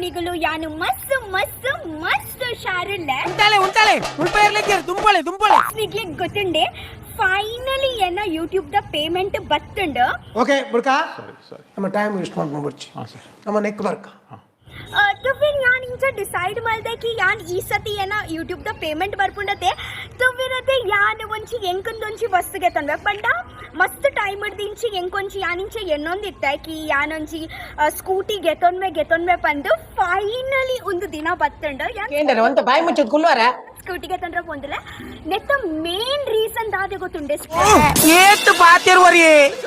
ನಿಗುಲು ಯಾನು ಮಸ್ತ್ ಮಸ್ತ್ ಮಸ್ತ್ ಹುಷಾರಿಲ್ಲ. ಉಂಟಾಲೆ ಉಂಟಾಲೆ ಉಳ್ಪೇರ್ಲಿದ್ದೀರಿ, ದುಂಪೊಳೆ ದುಂಪೊಳೆ. ನಿಗ್ಲಿಗ್ ಗೊತ್ತುಂಡೆ, ಫೈನಲಿ ಏನ ಯೂಟ್ಯೂಬ್ the payment ಬತ್ತುಂಡು. ಓಕೆ ಬುಡ್ಕ, ನಮ್ಮ ಟೈಮ್ ವೇಸ್ಟ್ ಮಾಡ್ಕೊಂಡು ಬರ್ಚಿ. ನಮ್ಮ ನೆಕ್ ಬರ್ಕ. तो फिर यान इंच डिसाइड ಮಲ್ದೆ ಕಿ ಯಾನ್ ಈ ಸತಿ ಏನ ಯೂಟ್ಯೂಬ್ the payment ಬರ್ಪುಂಡತೆ. ತೋ ಫಿರ್ ಅತೆ ಯಾನ್ ಒಂಜಿ ಎಂಕಂದೊಂಜಿ ಬಸ್ಗೆ ತಂದೆ ಪಂಡ ಮಸ್ತ್ ಟೈಮ್ ಇಂಚಿ ಎಂಕೊಂಜಿ ಯಾನ್ ಇಂಚ ಎನ್ನೊಂದಿತ್ತೆ ಕಿ ಯಾನೊಂಜಿ ಸ್ಕೂಟಿ ಗೆತೊನ್ಮೆ ಗೆತೊನ್ಮೆ ಪಂದು. ಫೈನಲಿ ಒಂದು ದಿನ ಬತ್ತುಂಡು, ಯಾನ್ ಕೇಂದ್ರ ಒಂತ ಬಾಯಿ ಮುಚ್ಚದ್ ಕುಲ್ವಾರ. ಸ್ಕೂಟಿಗೆ ತಂದ್ರ ಪೋಂದಿಲ್ಲ. ನೆತ್ತ ಮೇನ್ ರೀಸನ್ ದಾದೆ ಗೊತ್ತುಂಡೆ? ಏತ್ ಪಾತಿರುವರಿ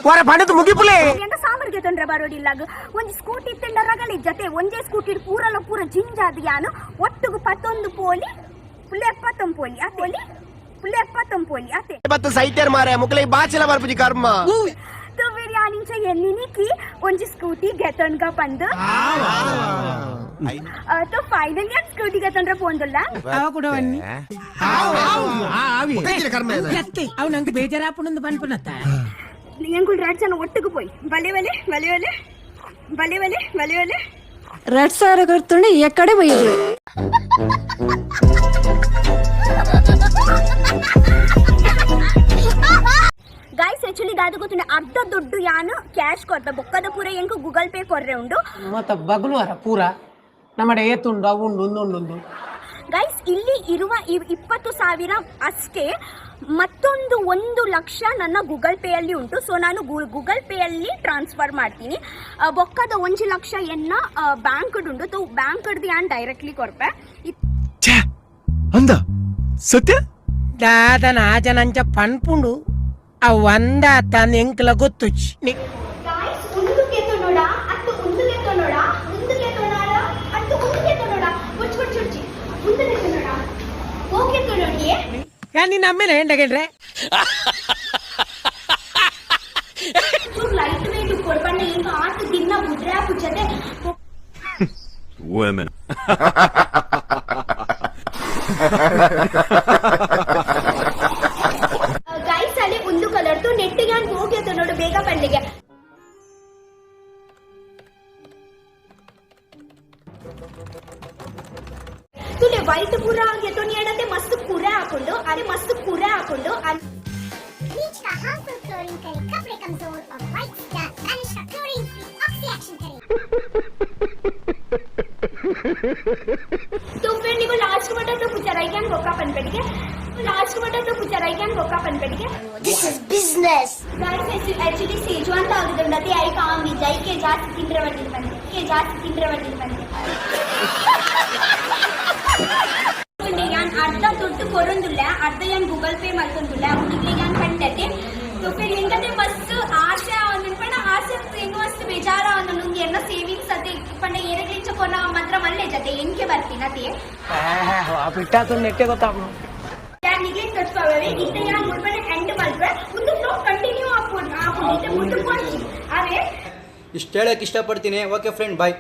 ವರ ಪಣದ್ ಮುಗಿಪುಲೆ. ಎಂತ ಸಾಂಬಾರ್ಗೆ ತೊಂದ್ರೆ ಬರೋಡಿಲ್ಲಾಗ ಒಂಜಿ ಸ್ಕೂಟಿ ಇತ್ತಂಡ ರಗಳಿ ಜೊತೆ ಒಂಜೇ ಸ್ಕೂಟಿ ಪೂರಲ ಪೂರ ಜಿಂಜಾದ ಯಾನು ಒಟ್ಟುಗು ಪತ್ತೊಂದು ಪೋಲಿ ಪುಲ್ಲೆ ಪೋಲಿ ಅತೆ ಪುಲ್ಲೆ ಪೋಲಿ ಅತೆ. ಬತ್ತ ಸೈತೇರ್ ಮಾರೆ, ಮುಕ್ಲೆ ಬಾಚಿಲ ಬರ್ಪುಜಿ ಕರ್ಮ. ತೋ ಫಿರ್ ಯಾನಿಂಚ ಎನ್ನಿನಿಕಿ ಒಂಜಿ ಸ್ಕೂಟಿ ಗೆತೊನ್ಗ ಪಂದು. ತೋ ಫೈನಲಿ ಯಾನ್ ಸ್ಕೂಟಿ ಗೆತೊಂಡ್ರೆ ಪೋಂದುಲ್ಲ. ಅವ ಕೂಡ ಬನ್ನಿ. ಕರ್ಮ. ಅವ್ ನಂಗೆ ಬೇಜಾರಾಪುಣಂದು ಪನ್ಪುನತ್ತ. ಎಂಕುಲ್ ರಡ್ ಜನ ಒಟ್ಟುಗು ಪೋಯ್. ಬಲೆ ಬಲೆ ಬಲೆ ಬಲೆ ಬಲೆ ಬಲೆ ಬಲೆ ಬಲೆ. 2000 ಕೊಡ್ತುಂಡೆ ಎಕ್ಕಡೆ ಬೈದ್ರು. ಗಾಯ್ಸ್, ಆಕ್ಚುಲಿ ದಾದ ಗೊತ್ತುಂಡೆ, ಅರ್ಧ ದುಡ್ಡು ಯಾನು ಕ್ಯಾಶ್ ಕೊರ್ತ, ಬೊಕ್ಕದ ಪೂರ ಎಂಕು ಗೂಗಲ್ ಪೇ ಕೊರ್ರೆ ಉಂಡು. ಮತ್ತ ಬಗ್ಲುವರ ಪೂರ ನಮ್ಮಡೆ ಏತುಂಡು ಅವು ಉಂಡು ಉಂದು ಉಂಡು. ಗೈಸ್, ಇಲ್ಲಿ ಇರುವ 20,000 ಅಷ್ಟೇ, ಮತ್ತೊಂದು 1 ಲಕ್ಷ ನನ್ನ ಗೂಗಲ್ ಪೇಯಲ್ಲಿ ಉಂಟು. ಸೊ ನಾನು ಗೂಗಲ್ ಪೇಯಲ್ಲಿ ಟ್ರಾನ್ಸ್ಫರ್ ಮಾಡ್ತೀನಿ. ಬೊಕ್ಕದ 1 ಲಕ್ಷ ಎನ್ನ ಬ್ಯಾಂಕ್ ಉಂಟು. ತೋ ಬ್ಯಾಂಕ್ ಯಾನ್ ಡೈರೆಕ್ಟ್ಲಿ ಕೊರ್ಪೆ. ಅಂದ ಸತ್ಯ. ದಾದನ ಆಜನಂಚ ಪನ್ಪುಂಡು, ಅವ್ ಒಂದ ತನ್ನ ಎಂಕ್ಲ ಗೊತ್ತುಚ್ಚಿ. ಗಾಯ್ಸ್, ಒಂದು ಕೆತ್ತೊನೋಡ ಅತ್ತು ಒಂದು ಕೆತ್ತೊನೋಡ ಒಂದು ಕೆತ್ತೊನಾಡ ಅತ್ತು ಒಂದು ಕೆತ್ತೊನೋಡ ಬುಚ್ಚು ಬುಚ್ಚು ಬುಚ್ಚಿ ಒಂದು ಕೆತ್ತೊನೋಡ ಓ ಕೆತ್ತೊನೋಡಿಯೇ. ಯಾ ನಿನ್ನ ಅಮ್ಮೇಲೆ ಹೆಂಡಗೇಳ್ರೆ. ಚೂರು ಲೈಟ್ ವೇಟ್ ಕೊಡ್ಬಂಡ ಇಂಕ ಆತ ದಿನ ಬುಡ್ರೆ ಪುಚ್ಚತೆ. Women. Guys, ಅಲ್ಲಿ ಒಂದು ಕಲರ್ ತು ನೆಟ್ಟಿಗೆ ಅಂತ ಹೋಗ್ಯದ ನೋಡು, ಬೇಗ ಪಂಡಿಗೆ. ತುಲೆ ವೈಟ್ ಪೂರ ಗೆತೊನಿ ಎಡತೆ ಮಸ್ತ್ ಕುರೆ ಹಾಕೊಂಡು ಅರೆ ಮಸ್ತ್ ಕುರೆ ಹಾಕೊಂಡು. ब्लीच का हार्मफुल क्लोरीन करे कपड़े कमजोर और व्हाइट स्टार वैनिश का क्लोरीन फ्री ऑक्सी एक्शन करे। तो फिर ನೀವು ಲಾಸ್ಟ್ ಮಟ್ಟ ಪುಚರಾಯ್ಕೆ ಬೊಕ್ಕ ಪನ್ಪೆಟ್ಟಿಗೆ, ಲಾಸ್ಟ್ ಮಟ್ಟ ಪುಚರಾಯ್ಕೆ ಬೊಕ್ಕ ಪನ್ಪೆಟ್ಟಿಗೆ. This is business. Guys, actually Schezwan ಆಗುದುಂಡತೆ I ಕಾಂಬಿ ಜೈಕೆ ಜಾಸ್ತಿ ತಿಂದ್ರೆ ಬಂದಿಲ್ಲ ಬಂದೆ ಕೆ ಜಾಸ್ತಿ ತಿಂದ್ರೆ ಬಂದಿಲ್ಲ ಬಂದೆ. ಯಾನ್ ಅರ್ಧ ದುಡ್ಡು ಕೊರೊಂದುಲ್ಲ, ಅರ್ಧ ಯಾನ್ ಗೂಗಲ್ ಪೇ ಮಲ್ತೊಂದುಲ್ಲ. ಅವನಿಗೆ ಯಾನ್ ಪಂಡತೆ. ತೋ ಫಿರ್ ಎಂಗತೆ ಮಸ್ತ್ ಆಸೆ ಆವೊಂದುಂಡು ಪಂಡ ಆಸೆ ಎಂಗ ಮಸ್ತ್ ಬೇಜಾರ ಆವೊಂದುಂಡು. ಉಂದು ಎನ್ನ ಸೇವಿಂಗ್ಸ್ ಅತೆ ಪಂಡ ಏರೆಗ್ಲಿಂಚ ಕೊನ ಮಾತ್ರ ಮಲ್ಲೆ ಜತೆ ಎಂಕೆ ಬರ್ತೀನಿ ಅತೆ. ಬಿಟ್ಟಾತು ನೆಟ್ಟೆ ಗೊತ್ತಾಪುಂಡು. ಯಾನ್ ನಿಗ್ಲಿಗ್ ತೋಚ್ಪಾವೆ. ಇತ್ತೆ ಯಾನ್ ಮುಡ್ಪನೆ ಎಂಡ್ ಮಲ್ಪೆ. ಉಂದು ಫ್ಲೋ ಕಂಟಿನ್ಯೂ ಆಪುಂಡು ಆಪುಂಡು. ಇತ್ತೆ ಮುಟ್ಟು ಪೊಡ್ಚಿ ಅವೇ. ಇಷ್ಟು ಹೇಳಕ್ಕೆ ಇಷ್ಟಪಡ್ತೀನಿ. Okay friend, bye.